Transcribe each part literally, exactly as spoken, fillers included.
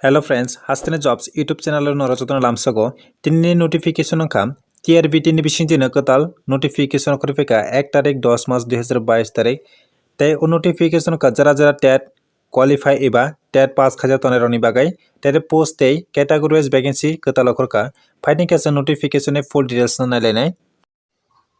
Hello friends, Hasteni Jobs YouTube channel o norok jotono lamsogo. Tini notification wngkha T R B T ni bisingtwi no kwtal notification khorwi phaikha ek tarik dos mas dui hazar bais tarik. Tei o notification wngkha jara jara tet qualify eba tet pass khaijak tongnai rokni bagwi. Tei post tei category wise vacancy kwtal okhorkha. Phaini khe chwng notification ni full details no nailainai.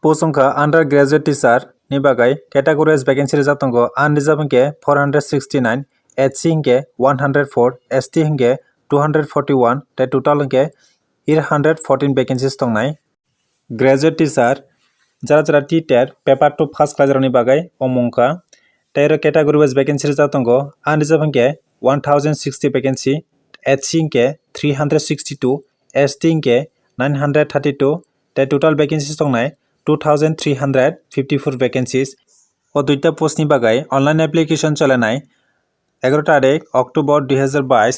Post wngkha undergraduate teacher ni bagwi category wise vacancy rijak tongo. Unreserved hwnkhe four hundred sixty nine, S C hwnkhe one hundred four, S T hwnkhe two hundred forty one, tei total hwnkhe eight hundred fourteen vacancies tongnai. Graduate teacher jara jara T tet paper two pass khlaijakrokni bagwi omo wngkha. Tei oro category wise vacancy rijak tongo. Unreserved hwnkhe one thousand sixty vacancy, S C hwnkhe three hundred sixty two, S T hwnkhe nine hundred thirty two, tei total vacancies tongnai two thousand three hundred fifty four vacancies. O duita post ni bagwi online application chalanai egaroh tarik October dui hazar bais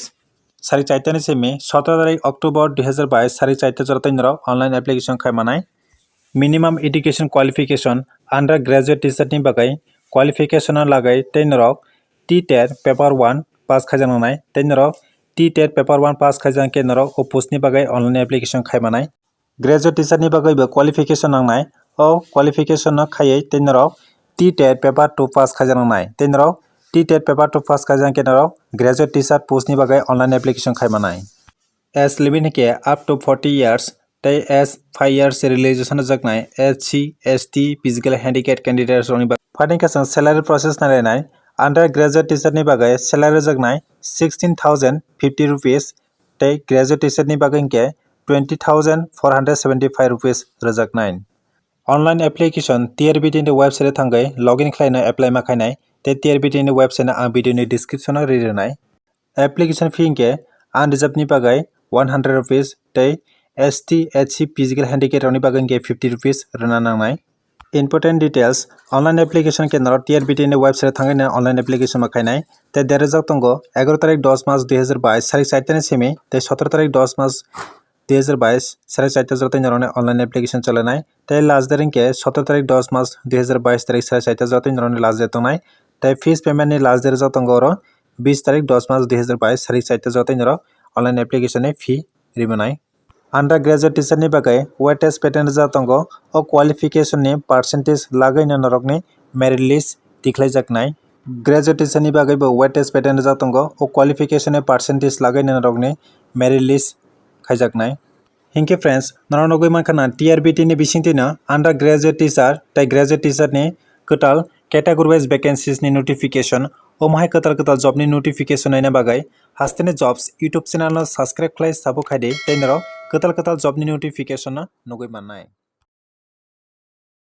sari charta ni simi sotoro tarik October dui hazar bais sari charta jora tei norok online application khai manai. Minimum education qualification undergraduate teacher ni bagwi qualification no lagwi tei norok T tet paper one pass khaijak nangnai tei norok T tet paper one pass khaijak khe norok o post ni bagwi online application khai manai. Graduate teacher ni bagwi bo qualification nangnai. O qualification no khaiwi tei norok T tet paper two pass khaijak nangnai. Tei norok T tet paper two pass khaijak khe norok graduate teacher post ni bagwi online application khai manai. Age limit hwnkhe up to forty years tei age five years relaxation rwjaknai S C, S T, physical handicap candidates rokni bagwi. Phaini khe chwng salary process nailainai. Undergraduate teacher ni bagwi salary rwjaknai sixteen thousand fifty rupees tei graduate teacher ni bagwi hwnkhe twenty thousand four hundred seventy five rupees rwjaknai. Online application T R B T ni website o thangwi login khlaina apply ma khainai tei T R B T ni website no ang video ni description o ri rwnai. Application fee hwnkhe unreserved ni bagwi one hundred rupees tei S T, S C, physical handicap rokni bagwi hwnkhe fifty rupees rwna nangnai. Important details, online application khe norok T R B T ni website thangwi no online application ma khainai. Tei date rijak tongo egaroh tarik dos mas dui hazar bais sari charta ni simi tei sotoro tarik dos mas dui hazar bais sari charta jora tei norokni online application chalanai. Tei last date hwnkhe sotoro tarik dos mas dui hazar bais tarik sari charta jora tei norokni last date tongnai. Tei fees payment ni last date rijak tongo oro bis tarik dos mas dui hazar bais sari charta jora tei norok online application ni fee rimanai. Undergraduate teacher ni bagwi weightage pattern rijak tongo. O qualification ni percentage lagwi no norokni merit list tikhlaijaknai. Graduate teacher ni bagwi bo weightage pattern rijak tongo. O qualification ni percentage lagwi no norokni merit list khaijaknai. Hinkhe friends, norok nugwi mankha na T R B T ni bisingtwi no undergraduate teacher tei graduate teacher ni kwtal category wise vacancies ni notification. Omo hai kwtal kwtal job ni notification naina bagwi Hasteni Jobs YouTube channel no subscribe khlai sabo khaidi tei norok kwtal kwtal job ni notification no nugwi mannai.